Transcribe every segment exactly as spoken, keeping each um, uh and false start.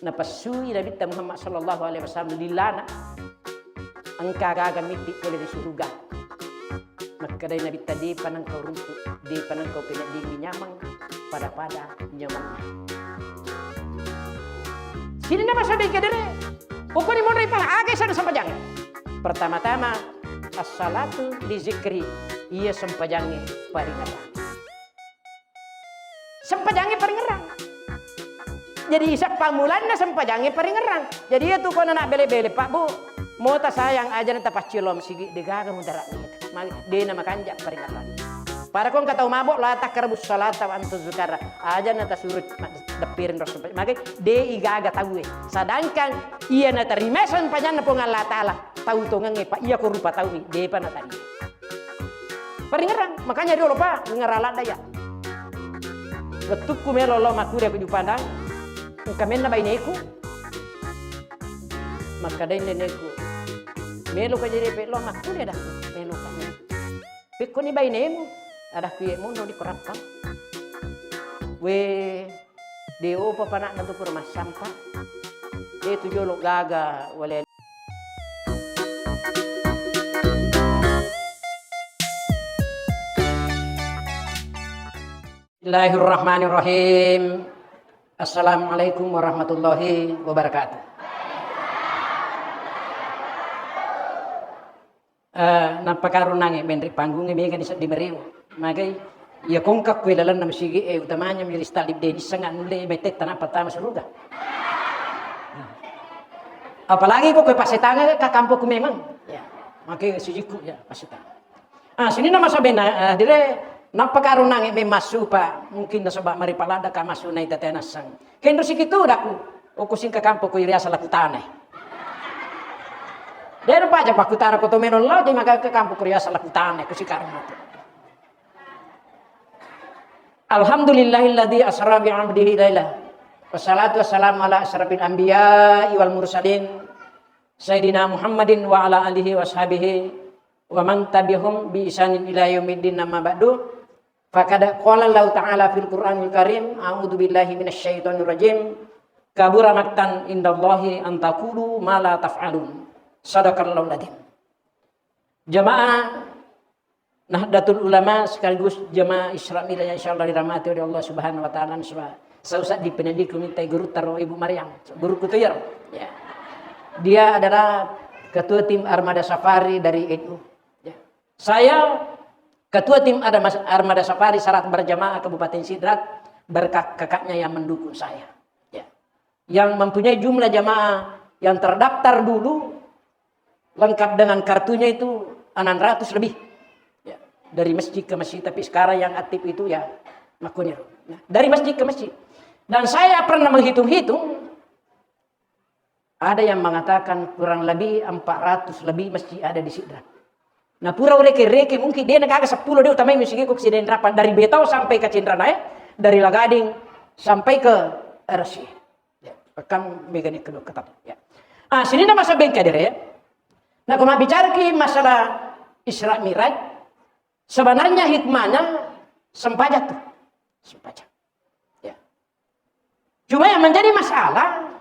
Napessui Nabitta Muhammad sallallahu alaihi wasallam lilana, engka gaga mitti pole ri suruga. Makkedai Nabitta, depa nengkau runtu, depa nengkau peneddingi nyameng pada-pada nyamanna. Sininna masa bengkedere, pokokni monroi pala aga sana sempajang. Pertama-tama, as-salatu li zikri, iya sempajangnge paringerang. Sempajangnge paringerang. Jadi, isa pammulanna sempajangnge paringerang. Jadi, iya tu kona nak bele-bele, Pak, Bu, mota sayang aja na tapaccio lao masigi, degaga mudarat nitu. Magi, dena makanja paringerang. Pada ko engka tau mabok, la takrabus salata wa antum sukara. Aja na tasuru ma-, deppiring ro sempajang. Magi, de igaga tauwe. Sedangkan iya natarima sempajanna Puang Allah Taala, tau tongengnge, Pak, iya ko rupa taumi, depa natarima. Paringerang, makanya dolo, Pak, ngera ladda ya. Wettukku melo lo makkuri aku di Padang, engka menna baineku. Makkedai neneku, "Melo ka jadi pelo makkuri?" Adakku, "Melo ka." "Pekkoni bainemu?" Adakku, "Ye monro di korappang." We, de opa panakna tu pura massampa. De tu jolo gaga wale Bismillahirrahmanirrahim. Assalamualaikum warahmatullahi wabarakatuh. Eh, nappa karunangnge menri panggungnge mega ni seddi mereo. Magai, iya kongka kue lalenna masigi e, utamanya majelis taklim de nissengnga nulle metetta nappa tama suruga. Apalagi ko kue pasetanga ka kampokku memang. Ya, magai sujikku ya pasetang. Ah, sininna masabenna, eh, dire, nappa karunangnge memmassu, Pak. Mungkin nasaba maripaladda ka massu nai tete nassang. Kenro sikitu daku, oko singka kampo ko iriasa laku tanai. Dero paja pakutana ko to melo lao, de maga ke kampo ko riasa laku tanai, ko sikarang matu. Alhamdulillahilladzi asra bi abdihi laila. Wassalatu wassalamu ala asrafil anbiya'i wal mursalin. Sayyidina Muhammadin wa ala alihi wa sahbihi wa man tabi'ahum bi ihsanin ila yaumiddin, amma ba'du. Faqad qala Allahu ta'ala fil Qur'anil Karim, a'udzu billahi minasy syaithanir rajim. Kabura maqtan indallahi an taqulu ma la taf'alun. Sadaqallahul adzim. Jamaah Nahdlatul Ulama sekaligus jamaah Isra Mi'raj yang insyaallah dirahmati oleh Allah Subhanahu wa taala, sebab saya usah dipendidiku minta guru taro Ibu Maryam, guruku tu ya. Ya. Dia adalah ketua tim Armada Safari dari N U. Ya. Saya ketua tim Armada, Armada Safari Salat Berjamaah Kabupaten Sidrap, berkat kakaknya yang mendukung saya. Ya. Yang mempunyai jumlah jamaah yang terdaftar dulu, lengkap dengan kartunya itu enam ratus lebih. Ya, dari masjid ke masjid, tapi sekarang yang aktif itu ya makoniro. Nah, dari masjid ke masjid. Dan saya pernah menghitung-hitung, ada yang mengatakan kurang lebih empat ratus lebih masjid ada di Sidrap. Nah, pura ureke-reke mungkin dia negaga sepuluh dia utamai masjid ko Sidrap, dari Betau sampai ke Cendana, eh, dari Lagading sampai ke R S C. Ya, kan mega ni kedua ketap. Ya. Ah, sininna masa bengka dere. Nah, ko mabbicaraki masalah Isra Mi'raj, sebenarnya hikmahnya sempajang tu. Sempajang. Ya. Cuma yang menjadi masalah,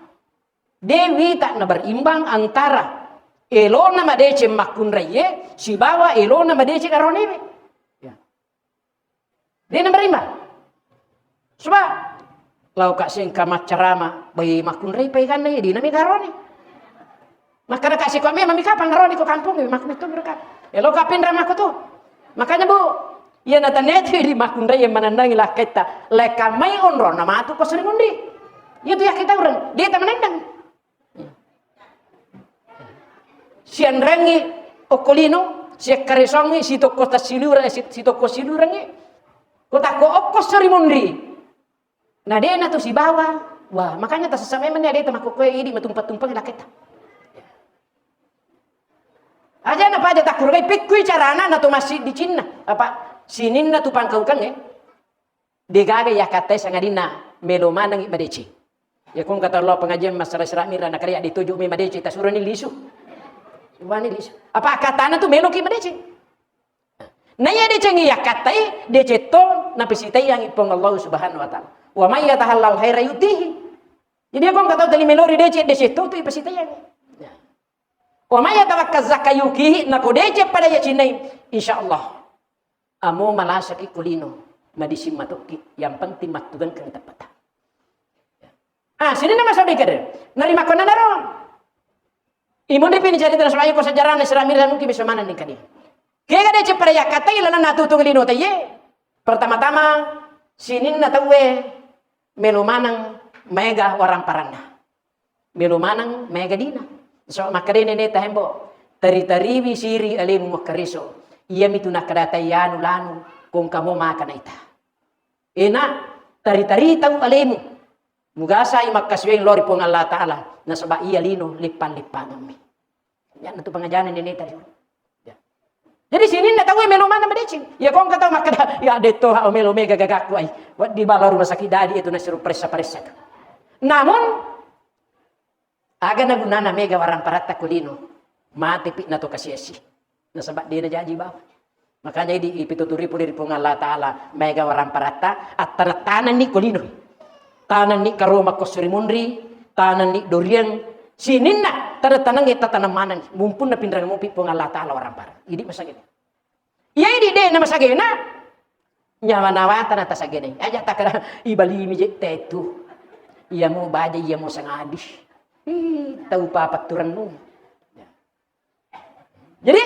dewi tak na berimbang antara elona madeceng makkunraie sibawa elona madeceng aronewe. Ya. Dena berimbang. Sebab, lao ka sengka maccarama, bai makkunrai pai ganna, iya dina mi garoni. Makkada ka siko memang mi kapang garoni ko kampung, makkunrai tu mereka. Elo ka pinra makku tu. Makanya, Bu, iya na tania tu di makkunrai yang manandangi lakketta. Leka mai onrona matu ko sering undi. Iya tu ya kita orang, dia tak menendang. Sianrengi okko lino, siakkaresongi sitokko tassilurengi, si-, sitokko silurengi. Ko takko okko sori monri. Na dena tu sibawa. Wah, makanya tasessa memang ni adeta makkokkoe idi matumpa-tumpang laketta. Aja na paja takkurugai pikkui carana na to massiddi cinna. Apa sininna tu pangkaukengnge. Degaga yakkattai sangadinna melo manengngi madeceng. Iya ko engka tau lao pengajian masalah Isra Mi'raj, na kariak dituju mi madeceng, tasuroni lisu. Wani lisu. Apa akkattana tu meloki madeceng. Na iya deceng yakkattai, deceng to napisitaiyangngi Puang Allah Subhanahu wa Ta'ala. Wa may yatahallal khaira yutihi. Jadi, ko engka tau tuli melori deceng, deceng to tu ipasitaiyangngi. Ya. Wa may yatawakkal zakka yu'tihi, nako deceng pada yacinnai, insyaallah. Amo malasaki ko lino, madising matokki, yang penting mattugengkeng teppata. Ah, sininna masa bikir. Narimakkonanaro. Imun ripi ni cerita nasaba ko sejarah na Isra Mi'raj mungkin bisa maneng ning kadi. Kega deceng pada yakkatai lalenna tutung lino taiye. Pertama-tama, sininna tauwe melo maneng maega waramparanna. Melo maneng maega dina. So, makkeda nene ta hembo, tari-tariwi siri alemu makkareso. Iyamitu nakkeda tai anu lanu, ko engka mo maka naita. Ena, tari-tari tau alemu. Mugasai makkasuweng lao ri Puang Allah Ta'ala, nasaba iya lino lippang-lippangemmi. Iyanatu pangajana nene tadi. Ya. Jadi sininna tauwe melo maneng madeceng. Ya, ko engka tau makkeda, "Ya, detto ha melo mega gagakku ai." Wedding bala rumah sakit dadi itu nasiru paressa-paressa tu. Namun, aga nagunana mega waramparatta ko lino, matepi nato kasiasi. Nasaba dena jaji bawang. Makanya idi ipituturi pole ri Puang Allah Ta'ala, maega waramparatta, attana-tananni ko lino. Tananni karoma ko suri munri, tananni doriang, sininna tanang-tanangnge tatanang maneng, mumpunna pinrang mupi Puang Allah Ta'ala warampara. Idi masagena. Iya idi de na masagena, nyawa-nawata na tasagena. Aja takara ibalimi je tetu. Iya mo baja, iya mo sangadi. Ih, tau papatturennu. Jadi,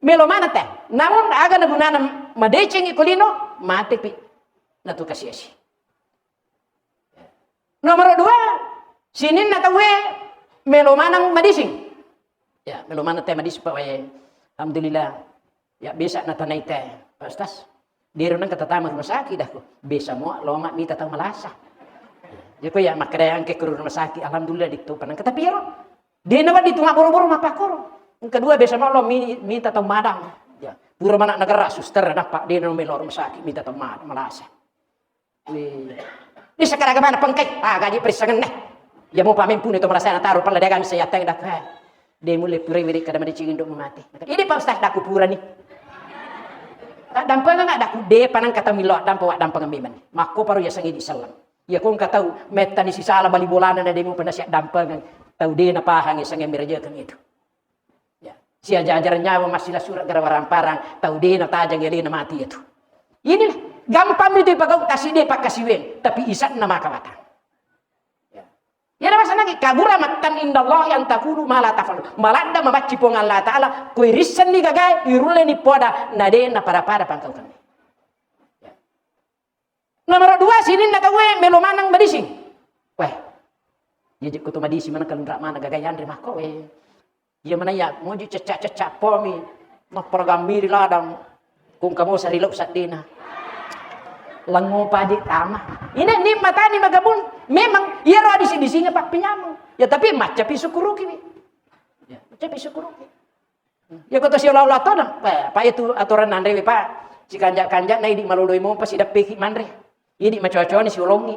melo maneng te. Namun, aga nagunana madecengi ko lino, matepi natu kasiasi. Nomor dua, sininna tauwe melo maneng madising. Ya, melo maneng te madising, Pak, wae. Alhamdulillah. Ya, bisa natanai te, Pak Ustaz. Dero nengka tatama rumah sakit dah ko. Bisa mo loma mita tau malasa. Ya, ko ya, makkedai angke ke rumah sakit, alhamdulillah ditopang. Tapi ero, dena wedding tu mabboro-boro mappakkoro. Yang kedua, biasa melo mi-, mita tau madang. Ya, pura mana negara suster dapat dena melo rumah sakit mita tau madang, malasa. Wih. Di sekarang mana pengkai? Ah, gaji perissangan nih. Ya mau pamempuni to malasa na taro pala dagang saya teng dah. De mulle pura wiri kada madeceng indo mate. Ini Pak Ustaz daku pura nih. Tak dampeng nggak daku de panang kata milo dampa wak dampeng memang. Makko paru ya sangi di selang. Ya ko engka tau mettani sisala bali bolana na demo pernah siap dampengeng. Tau de na pahang ya sange merejekeng itu. Ya. Siajajar nyawa masih la surat gara waramparang, tau de na tajang ya de na mati itu. Inilah gampang itu pagau tasi de pakasiweng, tapi isakna maka batang. Ya. Ya na masa nagi kabura mattan indallahi an taqulu ma la taf'alun. Maladda mabacci Puang Allah Ta'ala, ko irissenni gagae, irulleni poda, na de na pada-pada pangkau kami. Ya. Nomor dua, sininna tauwe melo maneng madising. Weh, iya jekko to madising maneng kalunra mana gaga yanre makko we. Iya mana ya moju cecak-cecak pomi. Mapparagammi ri ladang. Kung kamo sari lau saddena. Lango paje tama. Ini ni matani magabung. Memang iya ro disi-disinga pappinyameng. Ya tapi maccapi sukuruki wi. Ya, maccapi sukuruki. Ya ko to siolo-olo atona, pa, pa itu aturan nanre we, Pak. Sikanja-kanja na idi maloloi mompa sideppeki manre. Idi macoa-coani siolongi.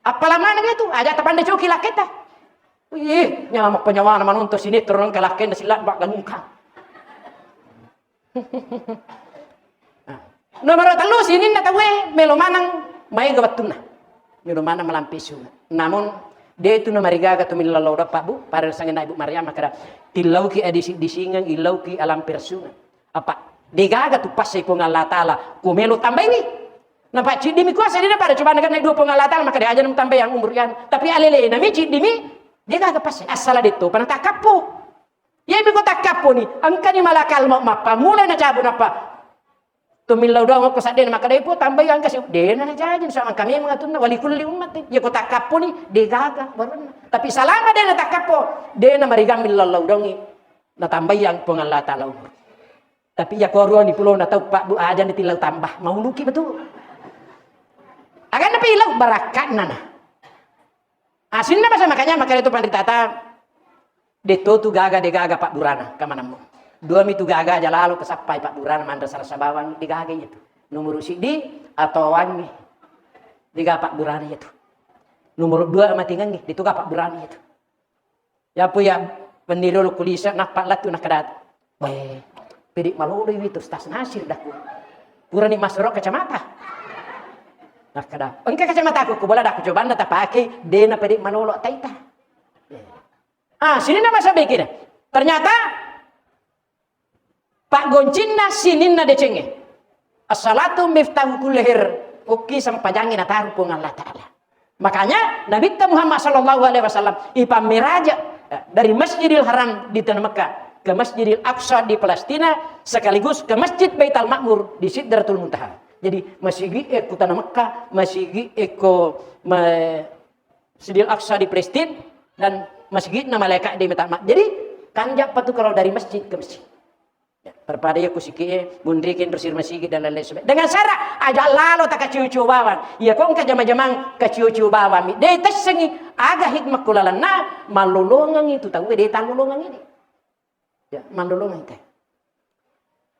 Appala maneng itu, aja tapande coki lakketa. Ih, nyamappa nyawana manonton sinetron engka lakkena sila bak galungkang. Nah. Nomor tellu sininna tauwe melo maneng maega wettunna. Melo maneng malampe sunge. Namun de tu namarigaga tu millallau dappa, Bu, pada sangenna Ibu Maryam makkeda, "Tillauki adisi-disingeng, illauki alampe sunge." Apa? Degaga tu passai Puang Allah Ta'ala, ku melo tambaiwi. Napa ciddimi kuasa dina pada coba naga dua Puang Allah Ta'ala, maka de aja namtambai yang umur yang. Tapi alele nami ciddimi, degaga passai. Assala detto, pana takappu. Iyami ko takkapponi, engkani malakal ma-, mappamula nacabu nappa. Tumillau doang ko sadde na makkeda, "Ipu tambai angka si," dena najaji, so engka memang atunna wali kulli ummati. Iya ko takkapponi, degaga baruanna. Tapi salama dena takkappo, dena marigammi lallau dongi. Natambai yang Puang Allah Ta'ala umur. Tapi iya ko ruang di pulau na tau pak bu aja ni tilau tambah, mauluki betul. Akan napi ilau barakat nana. Asinna masa makanya makanya itu panritata. Detto tu gaga, degaga pabburana kamanammu. Dua mi tu gaga aja lalo kesappai pabburana manre sarasa bawang, degaga iya tu. Nomor siddi atau wangi. Degaga pabburana iya tu. Nomor dua matingangi, detu gaga pabburana iya tu. Ya pu ya, pendiru lo kulisa nappa latu nakadata. Weh, pedi malolo iwi tu Ustaz Nasir daku. Purani masoro kacamata. Makkeda, engka kacamataku, ku bola dakku cobanna tapake, dena pede malolo taita. Ah, sininna masa bekira. Ternyata paggoncinna sininna decengnge. As-salatu miftahu kulli khair. Okki sempajangnge nataru Puang Allah Ta'ala. Makanya Nabitta Muhammad sallallahu alaihi wasallam ipammeraja, eh, dari Masjidil Haram di Tanah Mekah ke Masjidil Aqsa di Palestina, sekaligus ke Masjid Baitul Ma'mur di Sidratul Muntaha. Jadi masigi e ku Tanah Mekah, masigi e ku ma-, Masjidil Aqsa di Palestina, dan masjidna malaikat di Baitul Ma'mur. Jadi kanja patu kalau dari masjid ke masjid. Ya, perpada iya ku siki e, munriki enro sir masigi dan lain-lain sebagainya. Dengan syarat, aja lalo takaciu-ciu bawang. Iya ko engka jama-jamang kaciu-ciu bawang mi. De tessengi aga hikmah kulalenna, mallolongengi tu tau e, de tallolongengi de. Ya, mallolongengi te.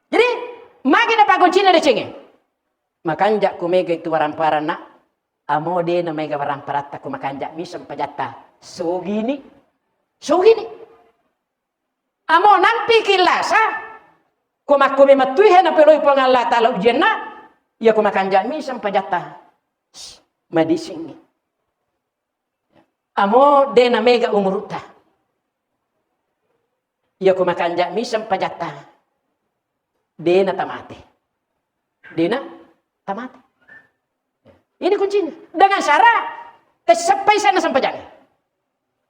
Jadi, magi na paggoncinna decengnge. Makanja ku mega itu waramparanna, amo de na mega waramparatta ku makanja mi sempajatta. Sogini. Sogini. Amo nampiki lasa, ko makko memettui he napeloi Puang Allah Ta'ala ujianna, iya ko makanjami sempajatta. Madisingi. Amo de na mega umurutta. Iya ko makanjami sempajatta. De na tamate. De na tamate. Ini kuncinya. Dengan syarat, tesseppai sana sempajangi.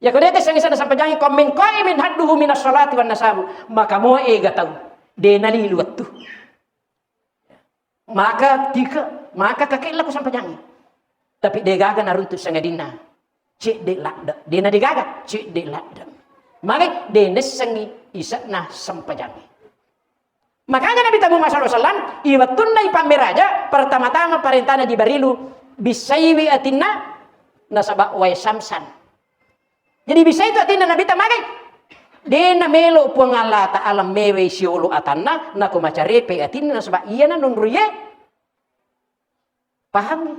Ya, ko de tesseng sana sempajangi, ko min qaimin hadduhu minas salati wan nasabu. Maka mo ega tau. De nalilu wettu. Maka tika, maka kakek laku sempajangi. Tapi de gaga naruntu sangadinna. Cedde ladde. De na de gaga, cedde ladde. Maka de nessengi isekna sempajangi. Makanya Nabi Muhammad sallallahu alaihi wasallam, iwettunna ipammeraja, pertama-tama parentana Jibrilu, bissaiwi atinna, nasaba wae samsan. Jadi, bissai tu atinna Nabi ta magai. De namelo Puang Allah Ta'ala mewai siolo atanna, nako macarepe atinna, nasaba iyana nonroiye. Pahami?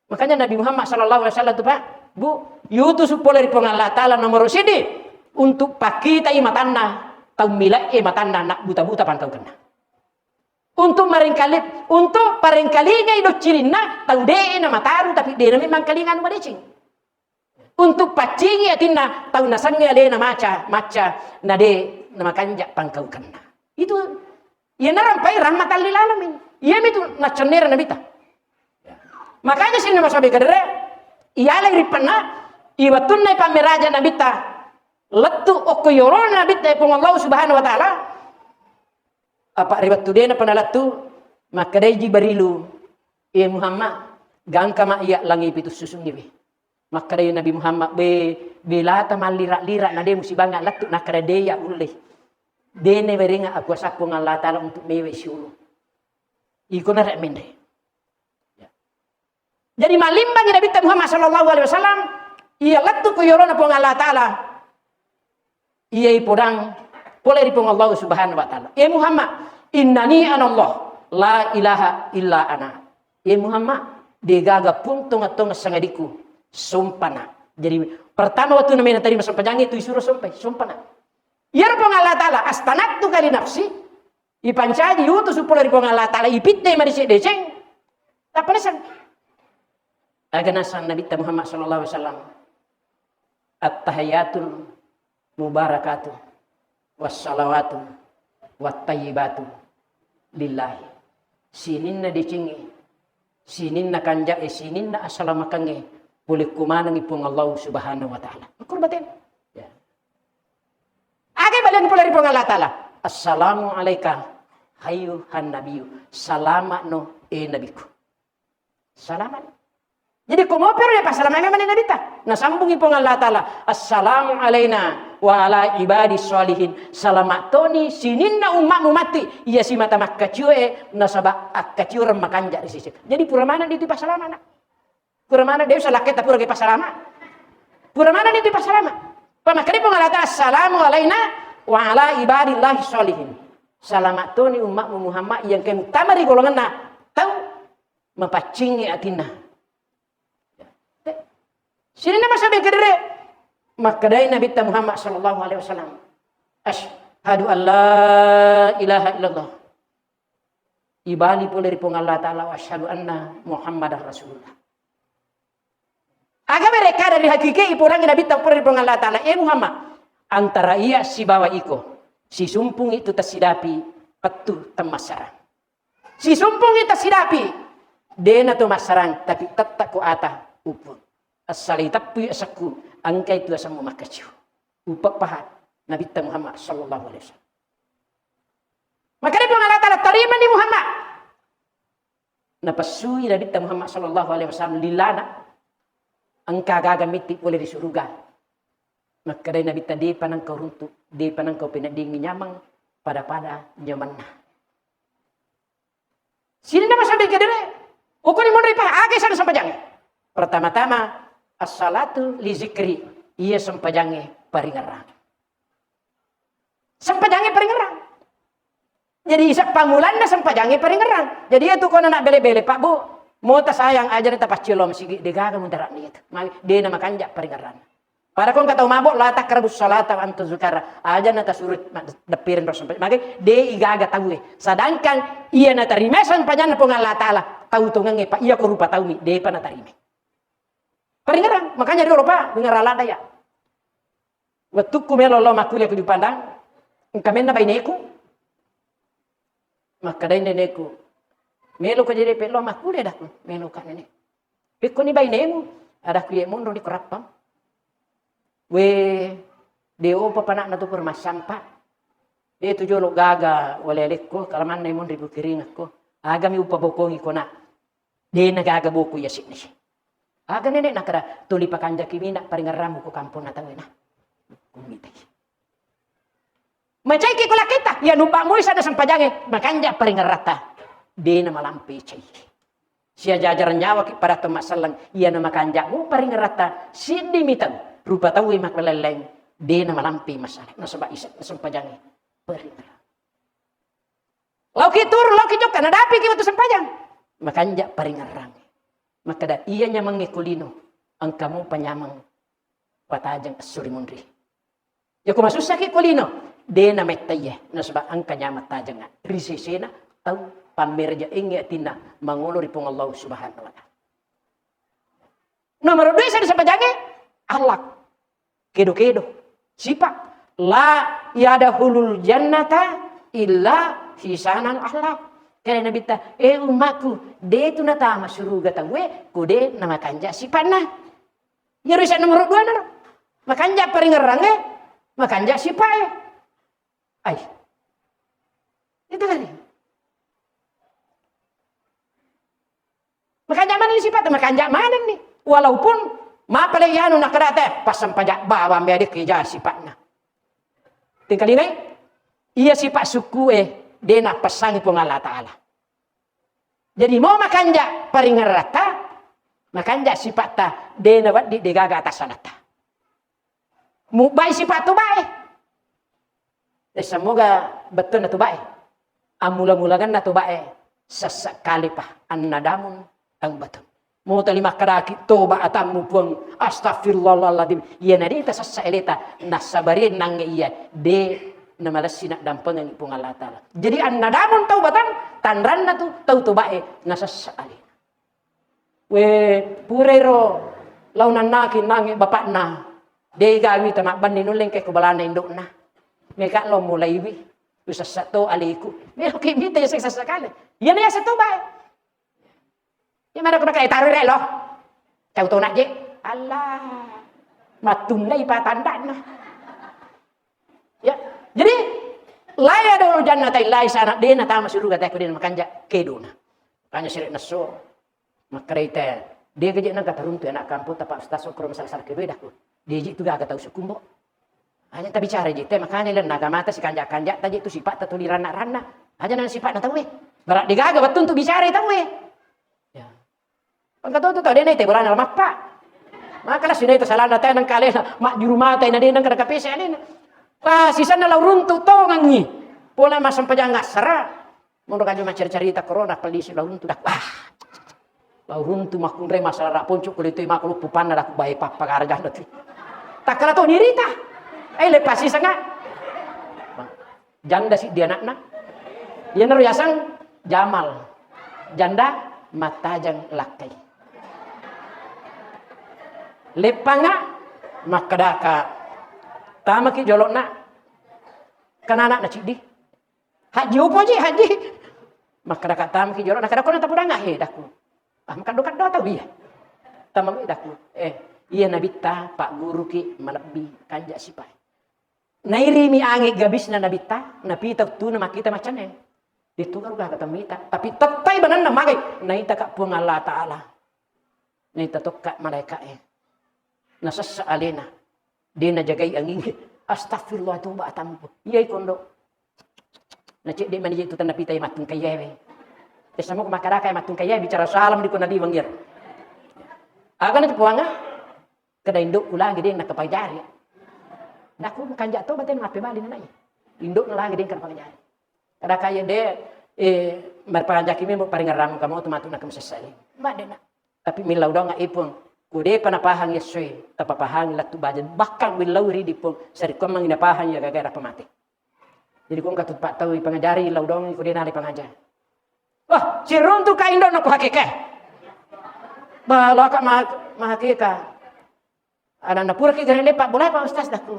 Makanya Nabi Muhammad sallallahu alaihi wasallam tu, Pak, Bu, yutusu pole ri Puang Allah Ta'ala nomoro sidi untuk pakkitai matanna, tau milae matanna, nak buta-buta pangkaukenna. Untuk marengkali, untuk parengkalingai doccilinna, tau de na mataru, tapi de na memang kalinga anu madeceng. Untuk paccingi atinna, tau nasengnge alena maca, macca, na de na makanja pangkaukenna. Itu iya narampai rahmatan lil alamin. Iyamitu naccennera Nabitta. Makanya sinna masabe kadere, iyalai ripenna, iwettunna ipammeraja Nabitta, lettu okko yolona Nabitta, ya Puang Allah Subhanahu wa Ta'ala, apa ri wettu dena panalettu, makkedai Jibrilu, "E Muhammad, gangka ma iya langi pitu susungiwi." Makkedai Nabi Muhammad, "Be, belata mallira-lira na de musibanga lettu." Nakkeda, "De ya ulle. De ne werenga akuasa Puang Allah Ta'ala untuk mewe siulu." Iko nare menre. Ya. Jadi mallimbangi Nabitta Muhammad sallallahu alaihi wasallam, iya lettu ko yolona Puang Allah Ta'ala. Iya ipodang pole ri Puang Allah Subhanahu wa Ta'ala. "E Muhammad, innani anallah, la ilaha illa ana." "E Muhammad, degaga pun tonga-tonga sangadiku, sompana." Jadi pertama waktu namena tadi masampajangi itu isuro sompai, sompana. Iyaro Puang Allah Ta'ala, "Astanattuka li nafsi." Ipancaji utusu pole ri Puang Allah Ta'ala, ipitte madeceng-deceng. Tappa naseng. Aga naseng Nabitta Muhammad sallallahu alaihi wasallam. "At-tahiyatul mubarakatu wassalawatu wattayyibatu lillahi." Sininna decengnge, sininna kanjae, sininna assalamakengnge, pole kumanengngi Puang Allah Subhanahu wa Ta'ala. Makkurbatena. Ya. Aga baliang pole ri Puang Allah Ta'ala. "Assalamu alaika hayyuhan nabiyyu." Salama'no, e nabiku. Salamat. Jadi, ko mopero ya, passalama memang Nabitta. Nasambungi Puang Allah Ta'ala, "Assalamu alaina wa ala ibadis sholihin." Salama toni sininna ummamu matti, iya simata makkaciue, nasaba akkaciureng makanja ri sisi. Jadi, pura maneng ditu passalamana. Pura maneng de usa lakketta pura ke passalama. Pura maneng ditu passalama. Pamakkeda Puang Allah Ta'ala, "Assalamu alaina wa ala ibadillahi sholihin." Salama toni ummamu Muhammad yang ke mutama ri golonganna tau mapaccingi atinna. Sininna masa bengkedere, makkedai Nabitta Muhammad sallallahu alaihi wasallam, "Asyhadu an la ilaha illallah." Ibali pole ri Puang Allah Ta'ala, "Wa asyhadu anna Muhammadar Rasulullah." Aga merekada ri hakiki ipodangi Nabitta pole ri Puang Allah Ta'ala, "Eh Muhammad, antara iya sibawa iko, sisumpungi tu tasidapi pettu temmassarang. Sisumpungi tasidapi, dena to massarang, tapi tetta ko ata upun. Assalai teppui asekku, engkai tu asemmu makkaciu." Upeppaha Nabitta Muhammad sallallahu alaihi wasallam. Makanya Puang Allah Ta'ala, "Tarimani Muhammad." Napessui Nabitta Muhammad sallallahu alaihi wasallam lilana, engka gaga mitti pole ri suruga. Makkedai Nabitta, "Depa nengka uruntu, depa nengka upeneddingi nyameng pada-pada nyamanna." Sininna masabe kedere, ukuni monri pa, aga sana sempajangnge. Pertama-tama, as-salatu li zikri, iya sempajangnge paringerrang. Sempajangnge paringerrang. Jadi, isa pammulanna sempajangnge paringerrang. Jadi, iya tu kona nak bele-bele, Pak, Bu, mota sayang aja na tapaccio lao masigi, degaga mudaratna itu. Magi, dena makanja paringerrang. Pada kong kata mabok, "La takrabus salata wa antum sukara." Aja na tasuru ma-, deppiren ro sempajang. Magi, de igaga tauwe. Sedangkan iya natarima sempajanna Puang Allah Ta'ala, tau tongengnge, Pak, iya ko rupa taumi, depa natarima. Paringerrang, makanya dulu, Pak, dengar alat daya. Wettukku melo lao makkuliah ku Juppandang, engka menna baineku. Makkedai neneku, "Melo ko jadi pelo makkuliah?" Adakku, "Melo ka, Nenek." "Pekkoni bainemu?" Adakku, "Ye monro di kurappang." We, de opa panakna tu pura massampa. De tu jolo gaga wale-alekko, kalamanna monri bukiringakko. Agami upabokongi kona. Dena gaga boku iya si'ni. Aga Nenek? Nakkeda, "Tuli pakanjaki mina paringerrammu ko kamponna tauwe na." Kumitai. Macaiki ko lakketta, iya nubba mui sada sempajangnge, makanja paringerratta. Dena malampe cai. Siajajarang nyawaki pada to masselleng, iya na makanja mu paringerratta, siddimi tau, rupa tauwe makalelleng, dena malampe masalah, nasaba isa sempajangnge paringerrang. Lauki turu, lauki jokka, nadapiki wettu sempajang. Makanja paringerrang. Makkeda, "Iya nyamengnge ko lino, engka mopa nyameng patajeng esso ri munri. Yako masussaki ko lino, de namettaiye, nasaba engka nyameng tajengnga ri sesena tau pammerjaengnge atinna mangolo ri Puang Allah Subhanahu wa Ta'ala." Nomor dua, sadi sempajangnge, akhlak. Kedo-kedo. Sipa. "La yadkhulul jannata illa hisanal akhlak." Kare Nabitta, "Eh, ummaku, de tu natama suruga tauwe, ko de namakanja sipa'na." Iyaro isa nomor dua naro. Makanja paringerrangnge, makanja sipa'e. Ai. Itu kali. Makanja maneng ni sipa'ta, makanja maneng ni. Walaupun mapale iyanu nakkeda te, passempaja bawang bede keja sipa'na. Tingkalingai, iya sipa sukkue de nappessangi Puang Allah Ta'ala. Jadi mau makanja paringerratta, makanja sipa'ta, de nawedding degaga atasanatta. Mubbai sipa tobae. Eh, semoga bettuanna tobae. Ammula-mulaganna tobae sessa kalipa, annadamun taubatun. Mutali makkedaki, "Toba atammu, Puang, astagfirullahaladzim." Iya nadita sessa eleta, nassabari nangnge iya, de namalessi naddampengengi Puang Allah Ta'ala. Jadi annadamun taubatun, tanranna tu tau tobae nasessa alena. We, purairo lau nannaki nangnge bapakna, de gawi ta mabbanni nulleng ke ko balana indokna. Meka lo mulaiwi, usassa to aleku. Melo ki mita ya sessa kale. Iya na ya satu bae. Ya mara ko maka taru re lo. Cau to nak je. Allah. Matundai patandana. Ya. Jadi, la yadkhulul jannata illa hisanal akhlak, de natama suruga teko de makanja kedona. Kanya sere nesso. Makkedai te, de gaje nengka taruntu anak kampung ta Pak Ustaz, okoro masalah-salah kedua dah ku. De ji tu gaga tau sukumbo. Aja ta bicara ji te, makanya len naga mata si kanja-kanja ta ji tu sifat ta tuli ranna-ranna. Aja nang sifat na tauwe. Barak de gaga wettu untuk bicara tauwe. Ya. Engka to tu tau de na ite bolana mappa. Maka la sinai to salana te nang kalena majjuru mata ina de nang kada kapese alena. Wah, sisanna lau runtu tongangi. Pola massempajang assara. Monro kaju maccarita-carita corona, polisi lau runtu dah. Ah. Lau runtu makkunrai masalah ra ponco kulit tu maku luppu panna dah bae pappa kara janda tu. Takkala to nirita. Eh, lepas sisanga. Janda si dia anakna. Iyanaro yaseng Jamal. Janda mattajeng lakkai. Leppanga makkedaka, "Tamaki jolo'na." Kan ana'na ciddi. "Haji, upoji, Haji?" Makkedaka, "Tamaki jolo'na." Kada kona tapudanga, he, daku. Ah, makaddo-kaddo tau iya. Tamami daku. Eh, iya nabitta pagguruki malebbi kanja sipai. Nairimi ange gabisna nabitta, napita uttuna makkita maccanne. Ditugaro gaga tammita, tapi tettai bananna magai, naitaka Puang Allah Ta'ala. Naita tokka malaika'e. Nasessa alena. De najagai angingge. Astagfirullah, toba atammu. Iyai kondo. Nacedde mani je tu tanna pitai mattungkaiyae. Tessa moko makkaraka mattungkaiyae bicara salam di ko naliwang iyaro. Aga na tu Puanga? Kada indokku lagi de nakapajari. Daku kanja to baten mappe bali nanai. Indokna lagi de nakapajari. Kada kaya de, eh, marpanjaki memang paringerramu kamu tu matu nakam sesali. Mbak de nak. Tapi millau doang ipung. Ku depa napahang yessoe, tapapahangi lattu baja. Bahkan willau ridi pung. Sarikkommangi napahang ya gagara pamate. Jadi ko engka tu pattau ipangajari, lau dongi ko de nalai pangaja. Wah, siruntu ka indo no ko hakeka. Balaka ma-, mahakeka. Adanna pura ki gare lepa, boleh Pak Ustaz daku.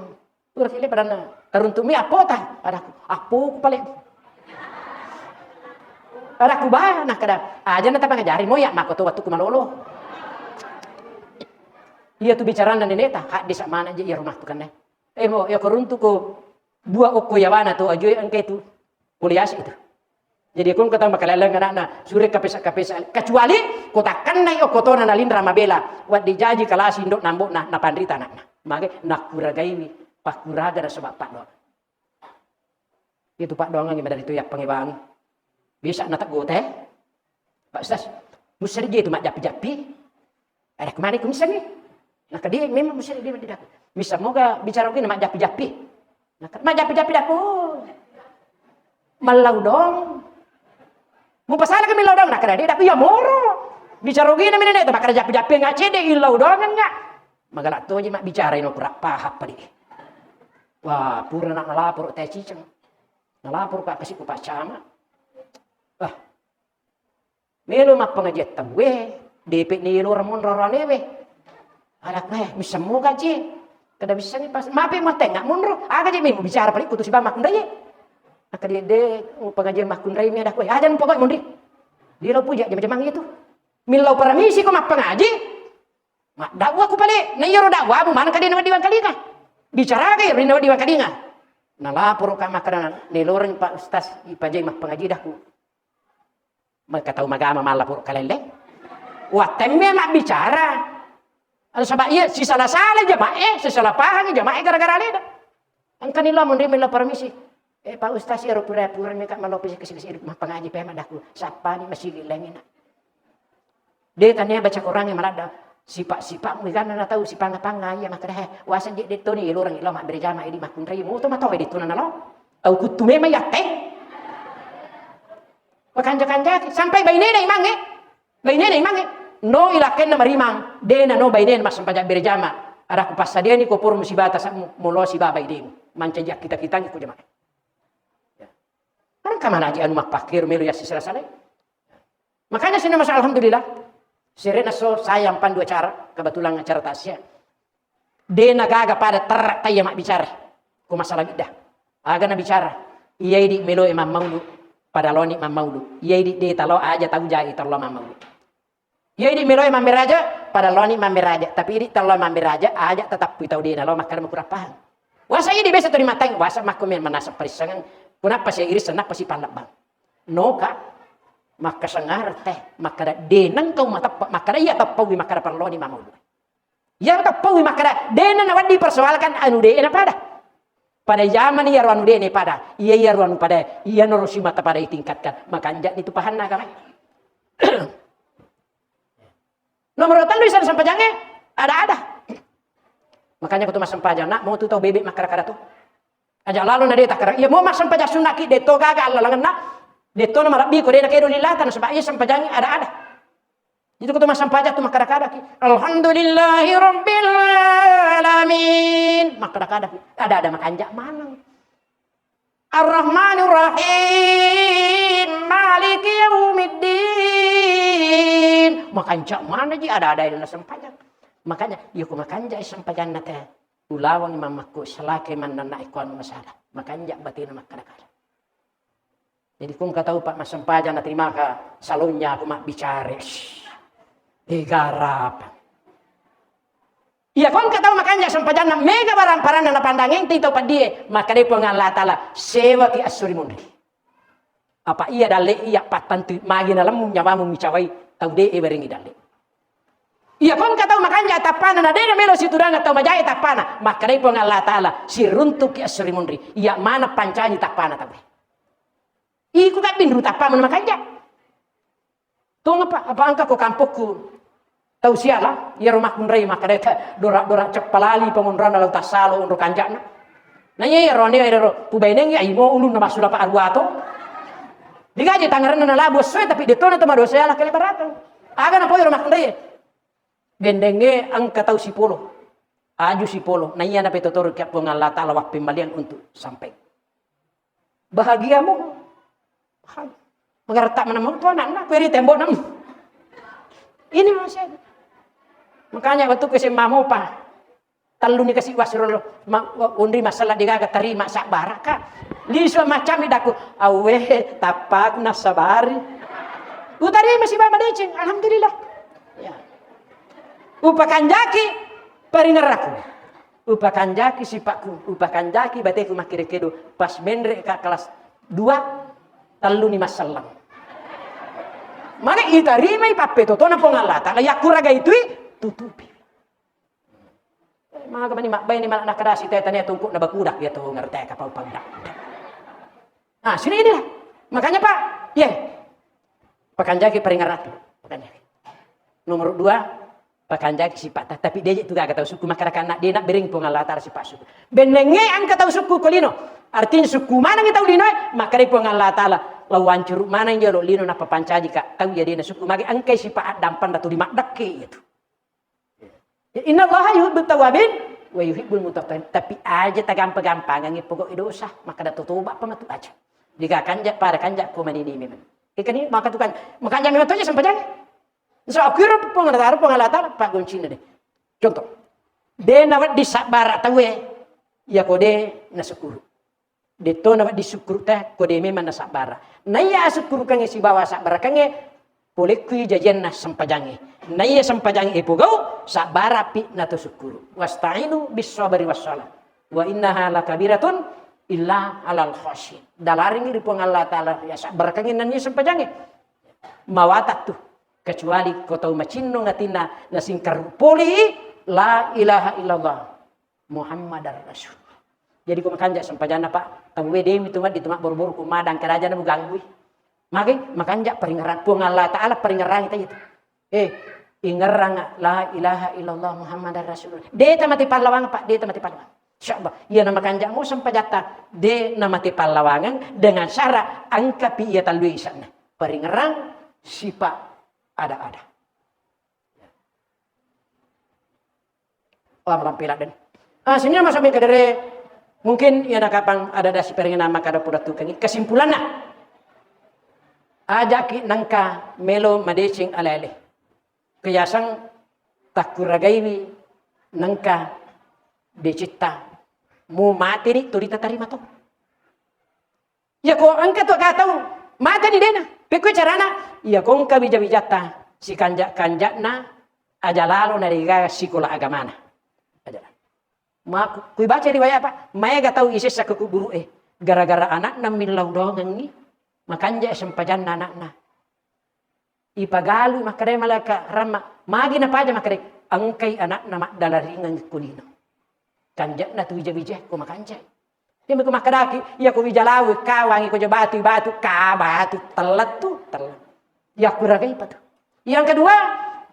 Pura ki lepa danna. Taruntu mi apota, adaku. Apoku pale. Adaku ba, nah kada. Aja na tapangajari mo ya mako to waktu ku malolo. Iya tu bicarana neneta, hak desa mana je iya rumah tu kan deh. Eh mo, ya ko runtu ko dua okko yawana to ajoe engka itu. Kuliah itu. Jadi ko engka tau makaleleng anakna, sure kapesa-kapesa. Kecuali ko takkennai okko tona nalinra mabela, wadde jaji kalasi indo nambokna, napanrita anakna. Mage nakkuragaiwi, pakkuraga nasaba paddoang. Itu paddoangangngi madari to yappangewangi. Bisa nateggote. Pak Ustaz, musseri je tu majjappi-jappi. Ada kemana ku missengi? Nah, dia memang musseri dia tidak. Bisa moga bicara gini majjappi-jappi. Nah, majjappi-jappi daku. Mallau dong. Mu pasala ke millau dong, nah, kada dia daku ya moro. Bicara gini mene ne, makada jappi-jappi nggak cede, illau dong nggak. Magala toji mak bicara ino kurang paham padi. Wah, pura nak nalapor teh ciceng. Nalapor ka kasi ku Pak Camat. Wah, melo mappangajian tauwe, depe ni loro monro ranewe. Ada kue, bisa moga je. Kada bisa ni pas, mape matenga monro, aga je memu bicara paling kutu si bama kunrai. Aka dia de, pengajian makunrai mi ada kue, aja pokok monri. Dia lo puja jam-jam itu. Millau paramisi ko mappangaji. Maddakwa ku pale, na iyaro dakwamu maneng ka de nawedding wangkalinga. Bicara ga iyaro nawedding wangkalinga. Nalaporo ka makkeda, "Neloreng Pak Ustaz, ipajai mappangaji daku." Maka tau magama mallaporo kalelle. Wattemme mabbicara. Nasaba iya sisala-sala jama'e, sisala pahangi jama'e gara-gara aleda. Engkani lo monri melo paramisi. Eh, Pak Ustaz, ero pura-pura mi ka malopi kasi-kasi mappangaji pe maddaku. Sappani masigi lengina. De tania baca Quran yang maladda. Sifat-sifat migana na tau sipanga-panga iya makkeda, "He, wasa je de toni iloreng ilo mabbere jama idi makkunrai moto matoe de tuna nalo." Tau kuttu memang yatte. Pakanja-kanjaki sampai bainena imangnge. Bainena imangnge. No ilakenna marimang, de na no bainena massempajang bere jama. Ada ku passadiani ko pur musibata sa mu-, mulo siba bainemu. Mancaji kita-kitangi ko jamaah. Ya. Engka manaji anu mappakkero melo yassisala-salai. Makanya sini masa alhamdulillah. Serena so saya mpandu acara, kebetulan acara takziah. De nagaga pada terra taya mabbicara. Ko masalah bidda. Aga nabicara. Iya idi melo e mammaulu. Pada loni mammaulu. Iya idi de talo aja tau jai talo mammaulu. Iya idi melo e mammeraja, pada loni mammeraja. Tapi idi talo mammeraja, aja tetap tau de nalo makkada makurang paham. Wasa idi biasa tuli matang, wasa makko men manasa parissengan. Kenapa si iris, kenapa si pallebbang? Noka, makkasengara teh, makkada de nengkau mateppa, makkada iya teppawi makkada parloni mammaulu. Iya teppawi makkada, de na nawedding persoalkan anu de na pada. Pada zaman iyaro anu de na pada, iya iyaro anu pada, iya noro simata pada itingkatkan. Makanja ni tu pahanna agama. Nomor tellu isen sempajange, ada-ada. Makanya kutu massempajang, nak, mau tu tau bebek makkada-kada tu. Aja lalo na de takkada. Iya, mau massempajang sunnaki, de to gaga allalengenna, de to na marabbi ko de na kedo lilata, nasaba iya sempajangi ada-ada. Itu kutu massempajang tu makkada-kada ki. Alhamdulillahi rabbil alamin. Makkada-kada ki. Ada-ada makanja maneng. Ar-Rahmanir Rahim. Maliki yaumiddin. Makanja' manaji ada-ada na sempajang. Makanya, iya ko makanja' sempajanna te, ulawang mammakku salake mannanna iko anu masalah. Makanja' batena makkada-kada. Jadi, ko engka tau, Pak, massempajang naterimaka salonnya aku mabbicara. Shh. Egarapa. Iya, ko engka tau makanja' sempajanna mega barang paranna napandang enteng tau peddie, makkadai Puang Allah Taala, sewaki assuri munri. Apa iya dalle iya pattantui magi nalemmu nyawamu micawai tau de' e werengngi dalle. Iya, ko engka tau makanja' tappana na de' namelo situdangnga tau majae tappana, makkadai Puang Allah Taala, siruntuki assuri munri. Iya maneng pancaji tappana tau e. Iko gabbing ru tappamu na makanja'. Tongapa, apa engka ko kampokku tau siala, iyaro makkunrai makkadai, "Dora-dora ceppalali pangonronna lao tassalo onro kanja'na." Na iya iyaro ane ero pubainengngi aimo ulunna massu dapa aruato. Digaji tangaranna nalabu essoe, tapi detto na to madosa ala kali baratang. Aga na poi ro makkunrai. Bendengnge engka tau sipolo. Aju sipolo. Na iya napetotoro kia Puang Allah Taala wappemmaliang untuk sampai. Bahagiamu. Bahagia. Mengertak mana mau tu anakna, kueri tembok nam. Ini maksudnya. Makanya waktu ke S M A mopa. Tellu ni kasi wasrul ma, wa-, unri masalah digaga terima sabbaraka. Lisu macam idaku. Awe, tappaku nasabari. Utarima si bama deceng, alhamdulillah. Ya. Upakanjaki paringerraku. Upakanjaki sipakku, upakanjaki bateku makkeda-kedo. Pas menre ka kelas dua, tellu ni masallang. Mane itarimai pappetotona Puang Allah Taala, yakkuraga itui tutupi. Eh, maga mani mabbaini malah nakadasi teh tania tungkuk na bakudak ya tuh ngerti kapau pangdak. Nah, sini inilah. Makanya Pak, ye. Pakanjaki paringerraku. Pakanjaki. Nomor dua, pakanjaki sipata. Tapi dia itu gaga tau suku masyarakat nak dia nak bering Puang Allah Taala sifat suku. Benengnge angka tau suku ko lino. Artinya suku mana kita lino, maka dari Puang Allah Taala lawan curuk mana yang jolo lino napa pancaji kak. Tau ya dia suku magi angkai sifat adampan datu di mak dekke itu. Ya, innallaha yuhibbut tawwabin wa yuhibbul mutatahhirin. Tapi aja tagampa-gampangangi pokok dosa, maka da totoba pa matu aja. Diga kanja, pada kanja ko manini memang. Ikani maka tukan, makanja memang toja sempajangi. So aku ro Puang Allah Taala, Puang Allah Taala, Pak Goncina deh. Contoh, de nawedding sabbara tauwe, ya ko de nasukuru. Detto nawedding sukkuru ta, ko de memang nasabbara. Naiya asukkurukengnge sibawa sabbarakengnge, polekkui jajianna sempajangnge. Naiya sempajangnge ipogau, sabbarapi nato sukkuru. Wasta'inu bis sabri was shalah. Wa innaha lakabiratun illa alal khasyin. Dalaringi ri Puang Allah Taala ya sabbarakengnge nennia sempajangnge. Mawatang tu. Kecuali ko tau macinnong atinna nasingkarru poli la ilaha illallah. Muhammadar Rasulullah. Jadi ko makanja sempajanna, Pak, tauwe demi tu maddi tu mabboro-boro ko madang karaja na muganggui. Mage makanja paringerang Puang Allah Taala paringerangi tadi tu. Eh, ingerang la ilaha illallah Muhammadar Rasulullah. De tamate pallawang, Pak, de tamate pallawang. Insyaallah, iya na makanja mo sempajatta de namate pallawangan dengan syarat angkapi iya tallu isanna. Paringerang sipa ada-ada. Oh, malampe ladden. Ah, sininna masuk mengkadere, mungkin iya nakapang ada dasi perengenang maka ada poda tukengi. Kesimpulanna, ajaki nengka melo madeceng ale-ale. Keyaseng takkuragaiwi nengka decetta mu mateni tu rita tarima to. Iyako engka tu aga tau mateni dena, pekkoi carana? Iyako engka wija-wijatta sikanja-kanjana aja lalo na degaga sikola agamana. Aja lalo. Maku, kui baca riwayat, Pak, maega tau isessa ke kuburu'e gara-gara anakna millau dongengngi, makanja sempajanna anakna. Ipagalui makkedai malaika ramma, magi napaja makkedai, engkai anakna maddalaringeng ko lino. Kanja'na tu wija-wija ko makanjai. Iya meko makkedaki, iya ko wija lawu, kawangi ko jo batu, batu, ka batu, tellet tu, tellet. Iya kuragai patu. Yang kedua,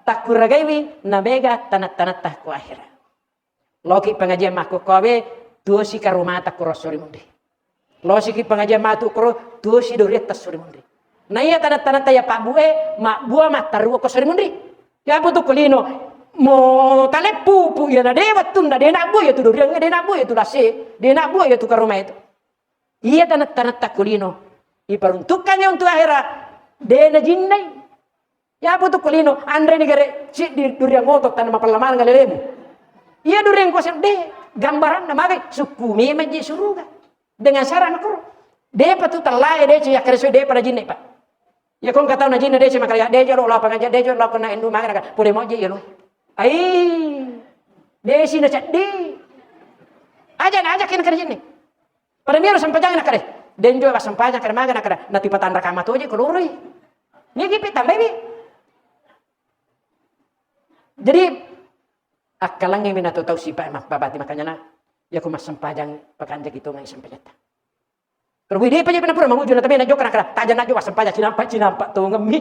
takkuragaiwi namega tanat-tanatta ko akhirat. Loki pengajian makkokkoe, tuosi karumata kuro sori munri. Losiki pengajian matu kuro, tuosi doriatta sori munri. Na iya tanat-tanatta iya pabbue, mabbua mattarua ko sori munri. Iya butu ko lino, mo taleppupu iya na de wettunna de nabbua iya tu doriang, de nabbua iya tu lase, de nabbua iya tu karoma itu. Iya tanat-tanatta ko lino, iperuntukkannya untuk akhirat, de najinnai. Iya putu ko lino, anre ni gare, siddi duriang oto tanna mapella maneng alelemu. Iya duriang ko sedde, gambaranna magai, sukku memang je suruga. Dengan syarat makuru. Depa tu tellae, dece yakkare sui, depa na jinne, Pak. Iya ko engka tau na jinne, dece makare, ya, dece lo, lo apa ngaja, dece lo, kena endu mangan, pole moje, iya lo. Ai, desi na ceddi. Aja na, aja kena kare jinne. Pada miro sempajang na kare. Denjo sempajang kare maga na kare. Natipa tanra kama toje ko loroi. Nigi pi tambai bi. Jadi, akkalangnge mi na tau-tau sipa mappabati, makanya na, iya ko massempajang, pakanjaki tongai sempajatta. Kalau bui depa je pernah pura manguju na tabena jokka na kara, taja na jokka sempajang, cinampa, cinampa tongemmi.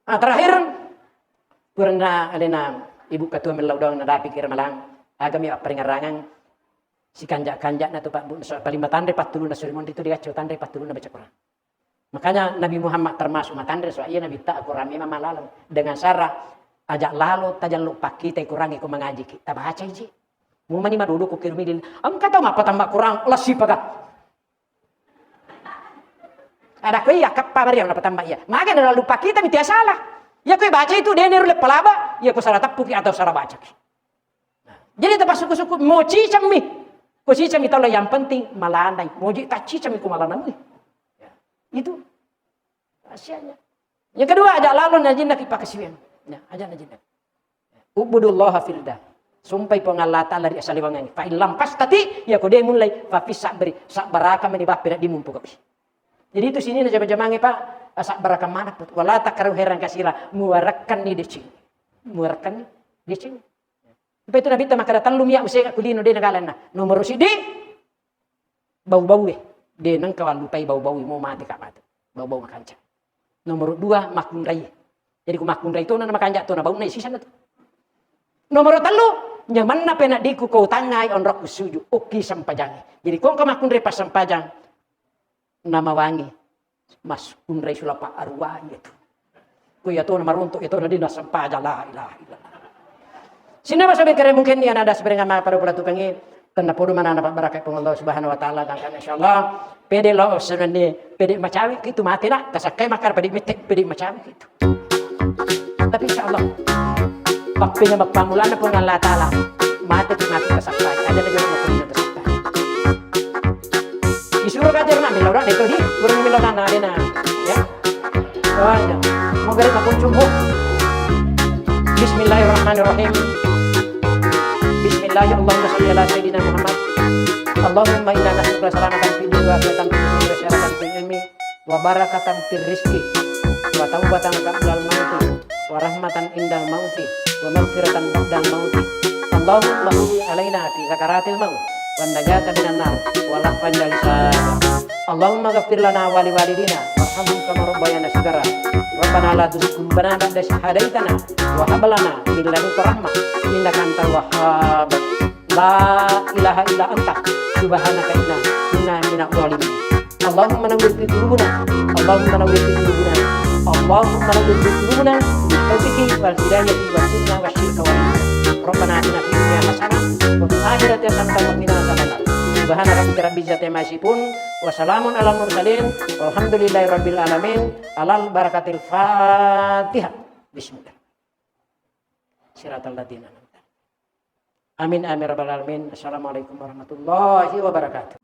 Ah, terakhir, purana alena Ibu Ketua mellau doang nadapi kira malang, agami apparingarangang, sikanja-kanja na tu Pak Bu, so, paling matanre pattuluna suri mondi tu digacco tanre pattuluna baca Quran. Makanya Nabi Muhammad termasuk matanre, so iya Nabi ta Quran memang malaleng. Dengan syarat, aja lalo tajallo pakkita Quran ko mangajiki, tabacai ji. Mumani madudu ko kirumidin, engka tau mappatamba Quran, lasi paga. Ada ko iya kappa bari yang napatamba iya. Maga na lupa kita mitia salah. Iya ko baca itu dene rulle palaba, iya ko salah teppuki atau salah bacaki. Jadi tapassuku-suku mo cicammi. Ko cicammi tau lah, yang penting malanai. Moji tak cicammi ko malanai. Ya, itu rahasianya. Yang kedua, aja lalo najinna ki pakasiwian. Ya, aja najinna. Ubudullaha firda. Sumpai Puang Allah Ta'ala ri asaliwangan. Fa illam pastati, ya ko de mulai, fa fis sabri. Sabbaraka meni bappe na dimumpu kapi. Jadi itu sini na jama-jamange, Pak. Sabbaraka mana, Pak. Wala takrahu khairan katsira. Muarakkan ni decing. Muarakkan ni decing. Supaya itu Nabitta makkeda, "Tellu mi iya usega ku lino de nagalanna." Nomoro siddi, bau-bau e. De nengka wallupai bau-bau e, mau mate ka mate. Bau-bau makanca. Nomoro dua, makkunrai. Jadi ku makkunrai tona na makanja tona bauna sisana tu. Nomoro tellu, nyamanna penaddiku ko tangai onrokku suju. Okki sempajangi. Jadi ko engka makkunrai pas sempajang, namawangi. Mas kunrai sulapa arwah iya tu. Ko iya tona marontok, iya tona dina sempaja, la ilaha illallah. Sininna masabe kere mungkin iya nada seberengan ma pada pula tukangi, tenna podo manana pabarakai Puang Allah Subhanahu wa Ta'ala, dan kan insyaallah pede lo senenni, pede macawe ki tu mate na, tasakkai makkada pede mette, pede macawe ki tu. Tapi insyaallah, pappena mappamulana Puang Allah Ta'ala, mate tu mate tasakkai, aja na jolo mate tasakkai. Isuro ka jerna, millau na, deto di, urung millau na, na, dena. Ya. Oh, ya. Mau gare makuncung, Bu. Bismillahirrahmanirrahim. Bismillah, Allahumma shalli ala Sayyidina Muhammad. Allahumma inna nas'aluka salamatan fid dini wa afiatan fid dini wa syarafatan fil ilmi wa barakatan fir rizqi wa taubatan qablal mauti wa rahmatan indal mauti wa maghfiratan ba'dal mauti. Allahumma hawwin alaina fi sakaratil maut wan najata minan nar wal afwa 'inda hisab. Allahumma ghfir lana wa li walidina warhamhum kama rabbayana shighara. Rabbana la tuzigh qulubana ba'da idh hadaytana wa hab lana min ladunka rahmah innaka antal wahhab. La ilaha illa anta subhanaka inna kunna minadh dhalimin. Allahumma nawwir fi qulubina. Allahumma nawwir fi qulubina. Allahumma nawwir fi qulubina bit taufiqi wal hidayati was sunnah was syirka wal iman. Rabbana atina fid dunya hasanah wa fil akhirati hasanah wa qina adzabannar. Subhana rabbika rabbil izzati amma yasifun. Wa salamun alal mursalin. Walhamdulillahi rabbil alamin. Alal barakatil Fatihah. Bismillah. Siratal ladzina an'amta. Amin, amin, rabbal alamin. Assalamualaikum warahmatullahi wabarakatuh.